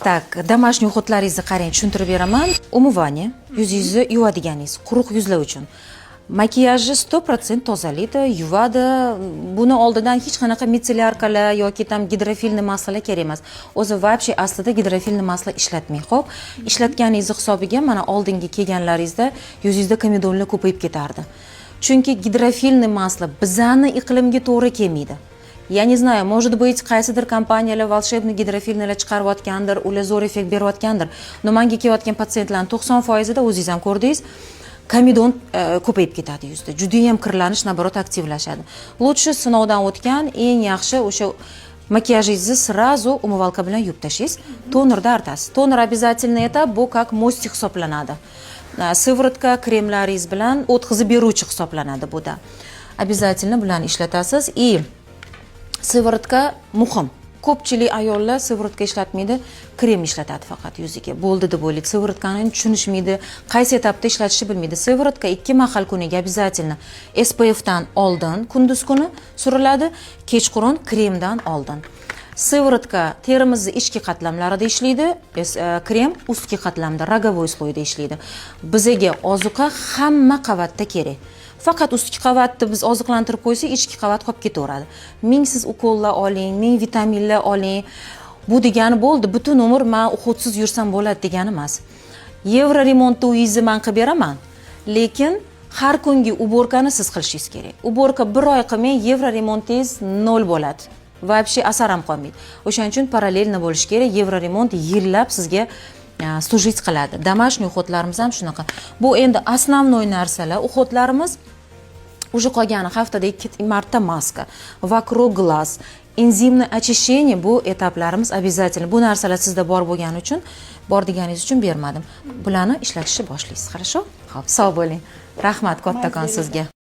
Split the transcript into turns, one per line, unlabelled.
Так, домашний уход laringizni, qarang, tushuntirib beraman. Умывание, yuzingizni yuvadiganingiz, quruq yuzlar uchun. Makiyajni 100% tozalaydi, yuvadi. Buni oldidan hech qanaqa мицеллярка lar yoki там гидрофильный масло lar kerak emas. O'zi вообще aslida гидрофильный масло ishlatmang, xo'p? Ishlatganingizni hisobiga mana oldingi kelganlaringizda yuzingizda komedonlar ko'payib ketardi. Chunki гидрофильный масло bizani iqlimga to'g'ri kelmaydi. Я не знаю, может быть, qaysidir kompaniyalar волшебный гидрофильный lar chiqarayotgandir, ular zo'r effekt berayotgandir. Но manga kelayotgan patsientlarning 90%ida, o'zingiz ham ko'rdingiz, komedon ko'payib ketadi yuzda. Judayam kirlanish, наоборот, aktivlashadi. Лучше sinovdan o'tgan eng yaxshi o'sha makiyajingizni сразу умывалка bilan yuvib tashlaysiz, tonerda artasiz. Toner обязательный этап, bu как мостик hisoblanadi. Сыворотка, kremlaringiz bilan o'tkazib beruvchi hisoblanadi bu da. Обязательно bularni ishlatasiz и сыворотка muhim. Ko'pchilik ayollar сыворотка ishlatmaydi, krem ishlatadi faqat yuziga. Bo'ldi deb o'ylaydi. Сыворотка ni tushunishmaydi, qaysi etapda ishlatishni bilmaydi. Сыворотка ikki mahal kuniga обязательно SPF dan oldin kunduz kuni suriladi, kechqurun kremdan oldin. Сыворотка terimizni ichki qatlamlarida ishlaydi, krem ustki qatlamda, роговой слой da ishlaydi. Bizaga ozuqa hamma qavatda kerak. Faqat ustki qavatni biz oziqlantirib qo'ysak, ichki qavat qolib ketaveradi. Ming siz ukollar oling, ming vitaminlar oling. Bu degani bo'ldi, butun umr man уход siz yursam bo'ladi degani emas. Евроремонт ni uyingizni man qilib beraman, lekin har kungi уборка ni siz qilishingiz kerak. Уборка bir oy qilmang, евроремонт ingiz nol bo'ladi. Вообще asar ham qolmaydi. O'shaning uchun параллельно bo'lishi kerak. Евроремонт yillab sizga служить qiladi. Домашний уход larimiz ham shunaqa. Bu endi основной narsalar, уход larimiz. Уже qolgani haftada ikki marta maska, вокруг глаз, энзимное очищение, bu etaplarimiz обязательно. Bu narsalar sizda bor bo'lgani uchun, bor deganingiz uchun bermadim. Bularni ishlatishni boshlaysiz. Хорошо? Xo'p, sog' bo'ling. Rahmat kattakon sizga.